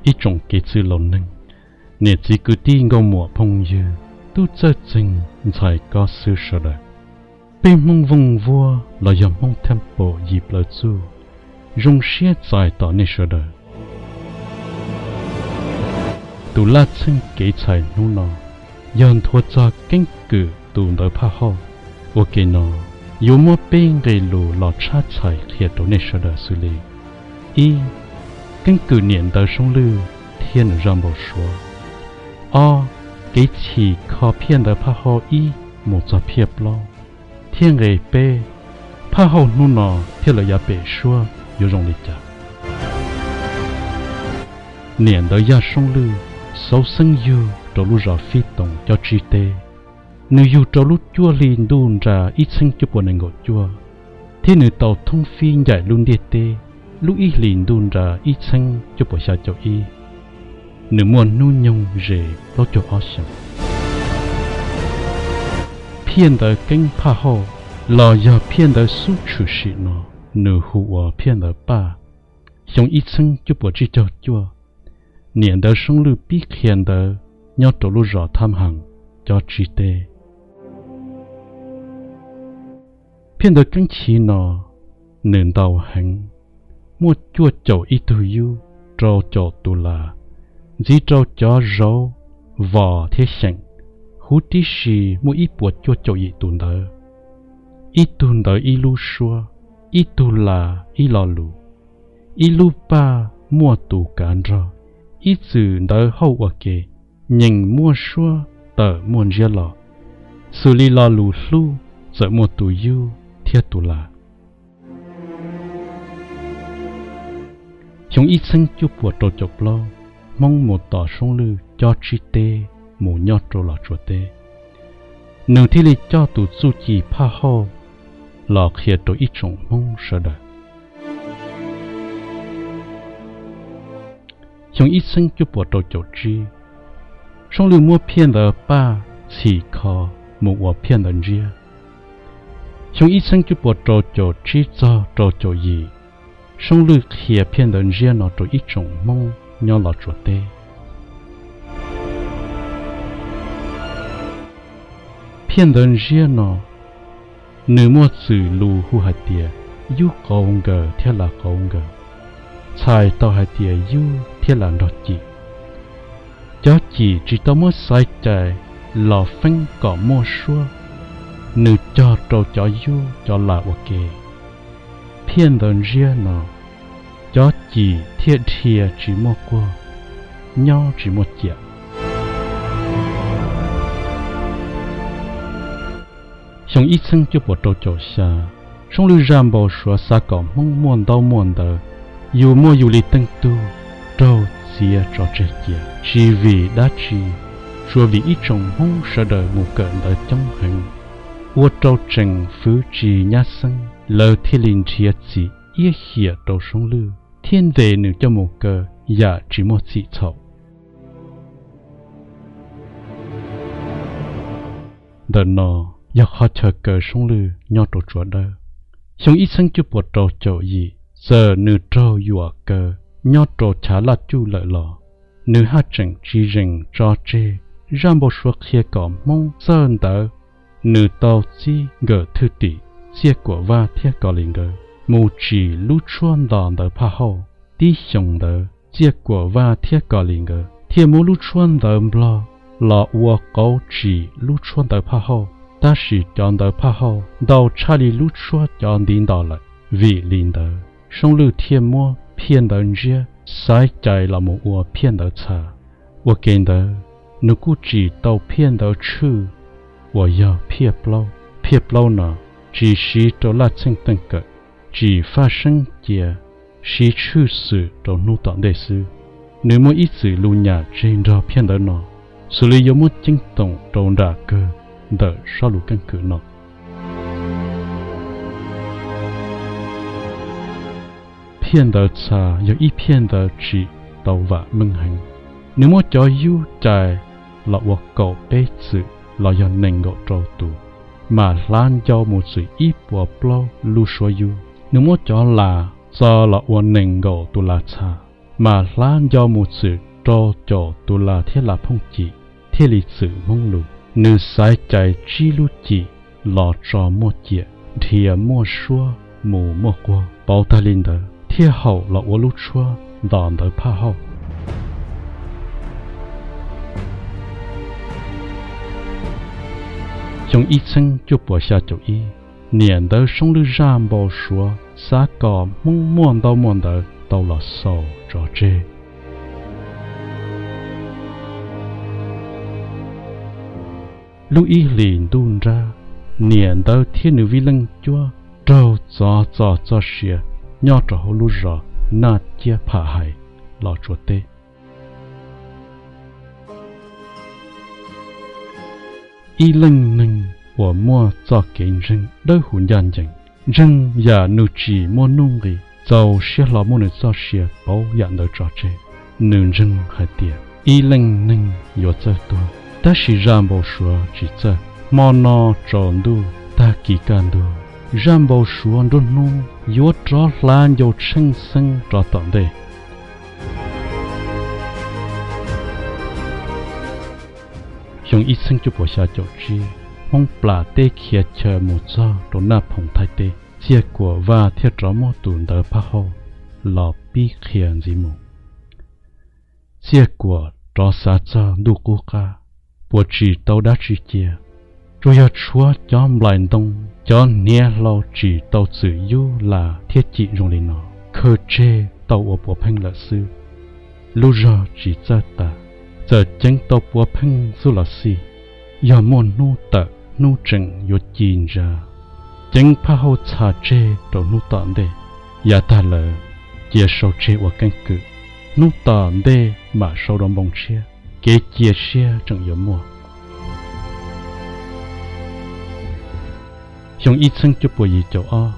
Ib tsoom kev txwj laus neeg, niam txiv kwv tij nkauj muam phooj ywg, tub txawj txeeg ntxhais kob xwb sawv daws, peb Hmoob Vooj Vuab los yog Hmoob Thab Paum Yim Plaws Txuj zoo siab txais tos nej sawv daws. Tus laj txheej kev txhais hnub no yog nthuav txog keeb kwm tus ntawv Phaj Hauj. Ua ke no, yuav muab peb nqe lus los tshab txhais qhia rau nej sawv daws xws li: ib, keeb kwm niam ntawv Soob Lwj thiab nws zaj npau suav. Ob, kev chim kho Phiaj ntawv Phaj Hauj ib mus txog Phiaj plaub, thiab nqe peb, Phaj Hauj hnub no thiab lawv yav pem suab yuav zoo li cas. Niam ntawv Yaj Soob Lwj xauv xeeb yug rau lub zos Fib Toom cob tsib teb. Nws yug rau lub cuaj hli ntuj nra ib txheeb cuaj puas nees nkaum cuaj, thiab nws tau thoob fib ncaim lub ntiaj teb lub ib hlis ntuj nra ib txheeb cuaj puas xya caum ib. Nws muaj hnub nyoog ze plaub caug ob xyoos. Phiaj ntawv keeb Phaj Hauj los yog Phiaj ntawv xub tshwm sim no, nws hu ua Phiaj ntawv Paj. Xyoo ib txheeb cuaj puas tsib caug cuaj, niam ntawv Soob Lwj pib qhia ntawv nyob rau lub zos Thab Haas cob tsib teb. Phiaj ntawv keeb chiv no nws ntau heev, muaj cuaj caum ib tug yub, rau caum tus las, ntxiv rau cov zauv, vos thiab xyeem, huv tib si muaj ib puas cuaj caum yim tus ntawv. Ib tug ntawv ib lub suab, ib tug las ib lo lus, ib lub paj muaj tus kav nrog, ib txwm ntawv hauj ua ke, nyeem muaj suab tawm muaj ntsiab los, xws li lo lus hlub txawm muaj tus yub thiab tus las. Xyoo ib txheeb cuaj puas rau caum plaub, Hmoob mus tom Soob Lwj cob tsib teb mus nyob rau Los Tsuas teb, nws thiaj li coj tus txuj ci Phaj Hauj los qhia rau ib tsoom Hmoob sawv daws. Xyoo ib txheeb cuaj puas rau caum tsib, Soob Lwj muab Phiaj ntawv Paj txhim kho mus ua Phiaj ntawv Ntsiab. Xyoo ib txheeb cuaj puas rau caum tsib txog rau caum yim, Soob Lwj qhia Phiaj ntawv Ntsiab no rau ib tsoom Hmoob nyob Los Tsuas teb. Phiaj ntawv Ntsiab no, nws muaj txwm lus hu hais tias yub qauv nkawm thiab las qauv nkawm, txhais tau hais tias yub thiab las nrog cim. Cov cim tsis tau muab xaiv cais los feeb kom muaj suab, nws cog rau cov yub cov las ua ke. Phiaj ntawv Ntsiab no, cov cim thiaj dhia tsis muaj quag, nyob tsis muaj ciam. Xyoo ib txheeb cuaj puas rau caum xya, Soob Lwj zaj npau suav xav kom Hmoob muaj ntaub muaj ntawv, yus muaj yus li teej tug, raug txiav tso tseg cia, tsis vim dab tsi, tsuas vim ib tsoom Hmoob sawv daws mus kawm ntawv coob heev, ua rau tseem fwv tsis nyab xeeb, lawv thiaj li nrhiav txim iab hiam rau Soob Lwj thiab ntes nws coj mus kaw yam tsis muaj txim txhaum. Ntawm no yog qhov chaw kaw Soob Lwj nyob rau Tsuas Dawb. Xyoo ib txheeb cuaj puas rau caum yim, txawm nws raug yuam kaw nyob rau chav Laj Cuj lawm los nws haj tseem tsis zeem tso tseg zaj npau suav qhia kom Hmoob txawj ntawv. Nws tau txib nkawm thwj tim Txiaj Kuam Vaj thiab Kos Lis nkawd mus tsim lub tshuab nto ntawv Phaj Hauj. Tib xyoos ntawd Txiaj Kuam Vaj thiab Kos Lis nkawd thiaj muab lub tshuab ntawv Nplog los ua qauv tsim lub tshuab ntawv Phaj Hauj, tab sis cov ntawv Phaj Hauj ntau tshaj li lub tshuab cov ntiv ntos lawm. Vim li ntawd Soob Lwj thiaj muab Phiaj ntawv Ntsiab xaiv cais los mus ua Phiaj ntawv Txha. Ua ke ntawd nws kuj tsim tau Phiaj ntawv Tshwj uas yog Phiaj Plaub. Phiaj Plaub no tsis siv rau laj txheej teej kawm, tsim faj seeb cia, siv tshwj xwm rau hnub tom ntej xwb. Nws muaj ib txwm lus nyam tseg nrog Phiaj ntawv no, xws li yuav muab ceeb toom rau nram kawg ntawm sob lus keeb kwm no. Phiaj ntawv Txha yog ib phiaj ntawv tsim tau vam meej heev. Nws muab cov yub cais los ua kaum peb txwm los yog nees nkaum rau tus, mam hlav ncau mus txwm ib puas plaub lub suab yub. Nws muab cov las txo los ua nees nkaum tus las txha, mas hlav nco mus txwm rau caum tus las thiab las phooj cim thiaj li txwm Hmoob lus. Nws xaiv cais tsib lub cim los tso muaj ciam dhia muaj suab mus muaj quag, pauv tag li ntawd thiaj haum los ua lub tshuab ntos ntawv phaj hauj. Xyoo ib txheeb cuaj puas xya caum ib, niam ntawv Soob Lwj zaj npau suav xav kom Hmoob muaj ntau muaj ntawv tau los xaus tso tseg. Lub ib hlis ntuj nrab, niam ntawv thiab nws vij leej cuab raug txov txoj txoj sia nyob rau hauv lub zos Naj Ciab Pham Hais los Tsuas teb. Ib leej neeg uas muaj txoj kev ntseeg dawb huv ncaj ncees, ntseeg yam nws tsim muaj nuj nqis, txaus siab hlo muab nws txoj sia pauv yam ntawd tso tseg. Nws ntseeg hais tias ib leej neeg yuav txawj tuag, tab sis zaj npau suav tsis txawj. Hmo no tsaus ntuj tag kis kaj ntug, zaj npau suav nruab hnub yuav rov hlav ncau tsheej xeeb rov tom ntej. Xyoo ib txheeb cuaj puas xya caum tsib, Hmoob plam teb khiav chaw mus txog rau Naj Phoom Thaib teb, Txiaj Kuam Vaj thiaj rov muab tus ntawv phaj hauj los pib qhia ntxiv mus. Txiaj Kuam rov xav txog ntuj qub qab, puas tsim tau dab tsi cia, tsuas yog tshuav cov nplais ntoo, cov hniav hlau tsim tau txwm yub las thiab cim zoo li no, khaws tseg tau ua puav pheej lawm xwb. Lub zog tsis txawj tas, txawm ceev tau puav pheej xwb los xij, yog muaj hnub tawm hnub tseem yuav ci ntsa. Ceev phaj hauj txhas tseg rau hnub tom ntej, yav tag lawm cia sau tseg ua keeb kwm, hnub tom ntej mam sau rau npoo tshiab, kev cia siab tseem yuav muaj. Xyoo ib txheeb cuaj puas yim caum ob,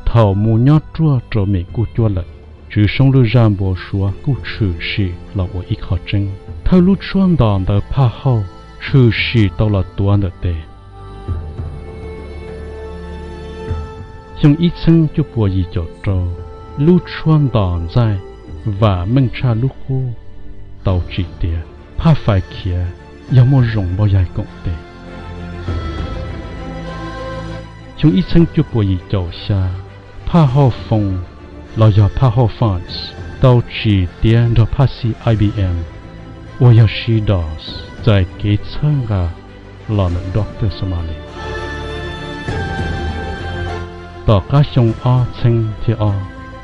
thaum mus nyob ruaj rau Mem Kuj Cuab lawm, Tswv Soob Lwj zaj npau suav kuj tshwm sim los ua ib qho tseeb. Thawj lub tshuab ntos ntawv phaj hauj tshwm sim tau los tuav ntawm tes. Xyoo ib txheeb cuaj puas yim caum rau, lub tshuab ntos ntxaij Vam Meej Tshaj lub qub tau tsim tiav, phaj fais khiav yog muaj zoo npaum yaig koom tes. Xyoo ib txheeb cuaj puas yim caum xya, phaj hauj foos los yog phaj hauj fonts tau tsim tiav nrog phaj xis I B M uas yog siv DOS txais kev txhawb nqa los ntawm Doctor Somali. Tom qab xyoo ob txheeb thiab ob,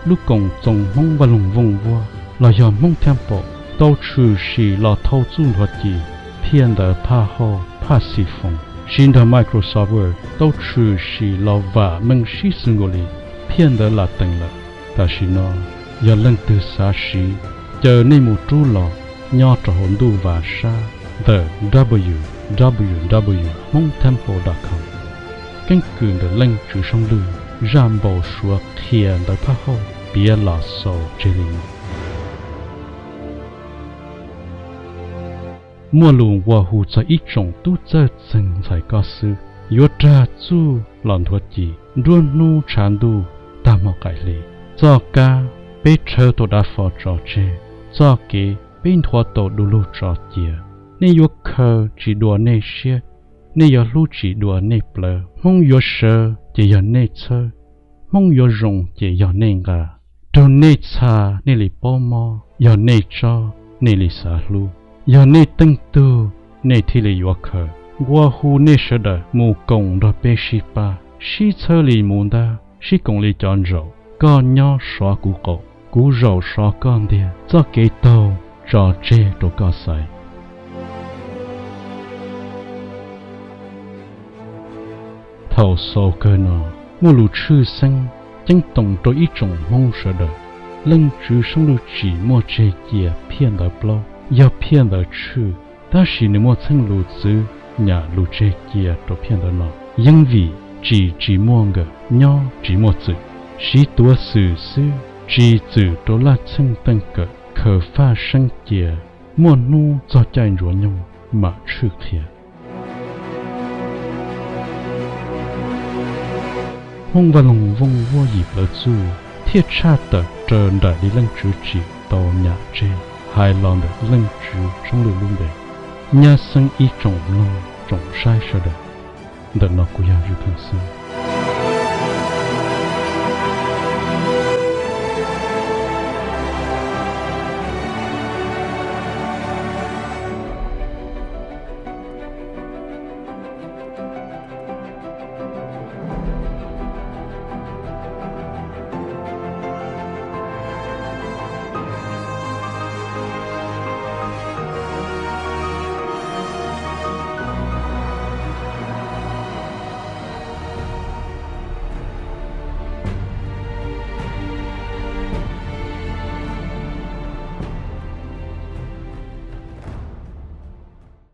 lub Koom Txoos Hmoob Vaj Loog Vooj Vuab los yog Hmoob Temple tau tshwm sim los thau txuj nrhuav ci, phiaj ntawv phaj hauj phaj xis foos siv nrog Microsoft Word tau tshwm sim los vam meej sib xws nkaus li phiaj ntawv Latees lawm. Tam sim no yog leej twg xav siv, caw nej mus rub los nyob rau hauv ntuj vas sab ntawm www hmoob temple dot com. Keeb kwm ntawm Leej Tswv Soob Lwj zaj npau suav qhia ntawv phaj hauj piav los xaus tseg li no. Muaj lus nqua hu txog ib tsoom tub txawj txeeg ntxhais koj xwb, yuav rag txuj los nthuav ci, nruab hnub tshav ntuj tag hmo qaim hli. Txoj kab peb rhawv tau dav fo tso tseg, txoj kev peb nthuav tau du lug tso cia. Nej yuav khaws tsis dua nej siab, nej yuav hlub tsis dua nej plawv. Hmoob yuav sawv ces yog nej txhawb, Hmoob yuav zoo ces yog nej nqa. Raug nej txha nej li paub mob, yog nej tsob nej li xav hlub, yog nej teej tug nej thiaj li yuav khaws. Nqua hu nej sawv daws mus koom nrog peb sib pab, sib txhawb li mus ntab, sib koom li cov ntsaum. Koj nyob sov kuv qaum, kuv zaum sov koj ntiag, txoj kev taug tso tseg rau koj xaiv. Thaum xaus kawg no, muaj lus tshwj xeeb ceeb toom rau ib tsoom Hmoob sawv daws. Leej Tswv Soob Lwj tsim muaj tseg cia phiaj ntawv plaub, yog phiaj ntawv tshwj, tab sis nws muaj txheej lus txwv nyam lus tseg cia rau phiaj ntawv no. Yeeb vim tsim tsis muaj nkawm, nyob tsis muaj txwm. Siv tuav xwm xwb, tsis txwm rau laj txheej teej kawm, khaws faj seeb cia, muaj hnub txog caij ntsuav nyoog mam tshwj qhia. Hmoob Vaj Loog Vooj Vuab yim plawv txuj thiaj tshaj tawm raws nraim li Leej Tswv tsim. tau nyam tseg hais los ntawm Leej Tswv Tshoob Lwj lub npe. Nyab xeeb ib tsoom mloog tsoom saib sawv daws, ntawm no kuv yog Yus Theej Xeeb.